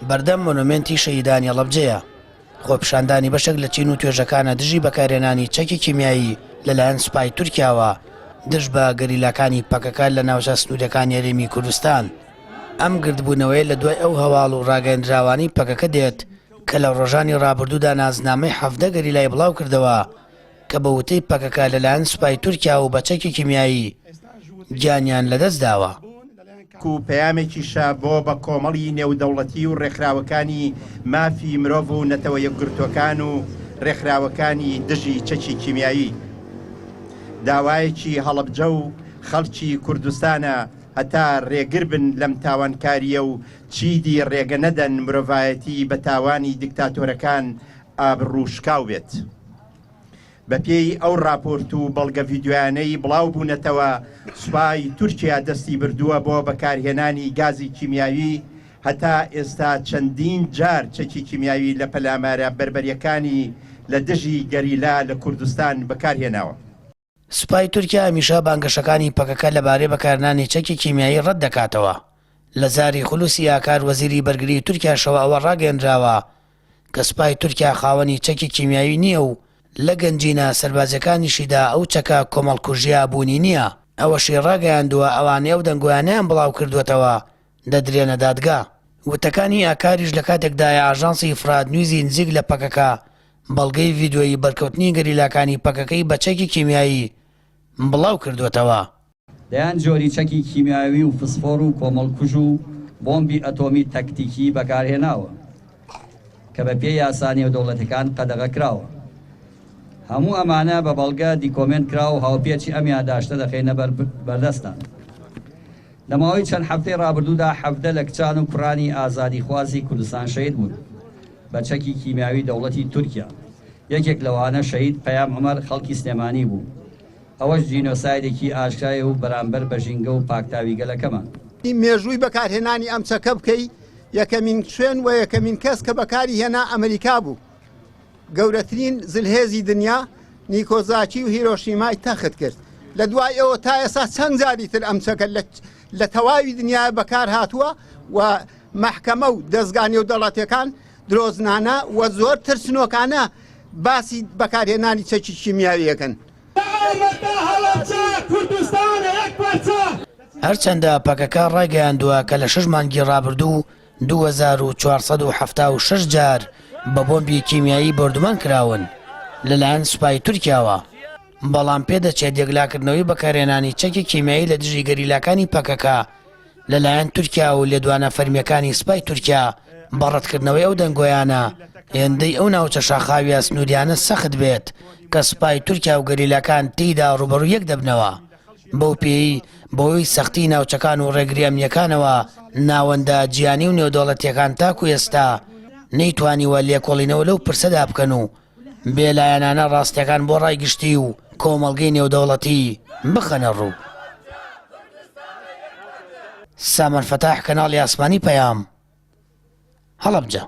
بەردەم مۆنۆمێنتی شەهیدانی هەڵەبجەیە. خۆپیشاندانی بەشێک لە چین و توێژەکانە دژی بەکارهێنانی چەکی کیمیایی لەلایەن سوپای تورکیاوە دژ بە گەریلاکانی پەکەکە لە ناوچە سنووریەکانی هەرێمی کوردستان. ئەم گردبوونەوەیە لە دوای ئەو هەواڵ و ڕاگەیەندراوانەی پەکەکە دێت کە لە ڕۆژانی ڕابردوودا نازنامەی 17 گەریلای بڵاوکردەوە کە بە وتەی پەکەکە لەلایەن سوپای تورکیا و بە چەکی کیمیایی گیانیان لەدەستداوە. و پەیامێکیشە بۆ بە کۆمەڵی نێودەوڵەتی و ڕێکخراوەکانی مافی مرۆڤ و نەتەوە یەکگرتووەکان و ڕێکخراوەکانی دژی چەکی کیمیایی. داوایەکی هەڵەبجە و خەڵکی کوردستانە هەتا ڕێگر بن لەم تاوانکارییە و چیدی ڕێگە نەدەن مرۆڤایەتی بە تاوانی دیکتاتۆرەکان ئابڕووشکاو بێت. بەپێی ئەو ڕاپۆرت و بەڵگە ڤیدیۆیانەی بڵاو بوونەتەوە، سوپای تورکیا دەستی بردووە بۆ بەکارهێنانی گازی کیمیاوی، هەتا ئێستا چەندین جار چەکی کیمیاوی لە پەلامارە بەربەریەکانی لە دژی گەریلا لە کوردستان بەکارهێناوە. سوپای تورکیا هەمیشە بانگەشەکانی پەکەکە لەبارەی بەکارهێنانی چەکی کیمیایی ڕەت دەکاتەوە. لە زاری خولوسی ئاکار وەزیری بەرگریی تورکیاشەوە ئەوە ڕاگەیەنراوە کە سوپای تورکیا خاوەنی چەکی کیمیاوی نییە و لە گەنجینە سەربازییەکانیشیدا ئەو چەکە کۆمەڵکوژییە بوونی نییە. ئەوەشی ڕاگەیاندووە ئەوانەی ئەو دەنگۆیانەیان بڵاوکردووەتەوە دەدرێنە دادگا. وتەکانی ئاکاریش لە کاتێکدایە ئاژانسی فرات نیوزی نزیک لە پەکەکە بەڵگەی ڤیدیۆیی بەرکەوتنی گەریلاکانی پەکەکەی بە چەکی کیمیایی بڵاو کردووەتەوە. دەیان جۆری چەکی کیمیاوی و فسفۆر و کۆمەڵکوژ و بۆمبی ئەتۆمی تەکتیکی بەکارهێناوە کە بە پێی یاسا نێودەوڵەتیەکان قەدەغە کراوە. هەموو ئەمانە بە بەڵگە دیکۆمێنت کراو و هاوپێچی ئەم یاداشتە دەخەینە بەردەستتان. لە ماوەی چەند هەفتەی ڕابردوودا 17 لە کچان و کوڕانی ئازادیخوازی کوردستان شەهید بوون بە چەکی کیمیاوی دەوڵەتی تورکیا. یەکێک لەوانە شەهید پەیام عومەر خەڵکی سلێمانی بوو. ئەوەش جینۆسایدێکی ئاشکرایە و بەرامبەر بە ژینگە و پاکتاوی گەلەکەمان. مێژووی بەکارهێنانی ئەم چەکە بکەی، یەکەمین شوێن و یەکەمین کەس کە بەکاری هێنا ئەمریکا بوو. گەورەترین زلهێزی دنیا نیکۆزاکی و هیرۆشیمای تەخت کرد. لە دوای ئەوە تا ئێستا چەند جاری تر ئەم چەکە لە تەواوی دنیا بەکار هاتووە و مەحکەمە و دەزگا نێودەوڵەتیەکان درۆزنانە و زۆر ترسنۆکانە باسی بەکارهێنانی چەکی کیمیاویەکەن. هەرچەندە پەکەکە ڕایگەیاندووە کە لە شەش مانگی ڕابردوو 2476 جار بە بۆمبی کیمیایی بۆردومان کراون لەلایەن سوپای تورکیاوە، بەڵام پێدەچێت یەکلاکردنەوەی بەکارهێنانی چەکی کیمیایی لە دژی گەریلاکانی پەکەکە لەلایەن تورکیا و لێدوانە فەرمییەکانی سوپای تورکیا بە ڕەتکردنەوەی ئەو دەنگۆیانە هێندەی ئەو ناوچە شاخاوییە سنووریانە سەخت بێت کە سوپای تورکیا و گەریلاکان تێیدا ڕووبەڕووی یەک دەبنەوە بەو پێیەی بەهۆی سەختی ناوچەکان و ڕێگری ئەمنییەکانەوە ناوەندە جیهانی و نێودەوڵەتییەکان تاکو ئێستا نەیتوانیوە لێکۆڵینەوە لەو پرسەدا بکەن و بێلایەنانە ڕاستییەکان بۆ ڕای گشتی و کۆمەڵگەی نێودەوڵەتی بخەنە ڕوو. سامان فەتاح، کەناڵی ئاسمانی پەیام، هەڵەبجە.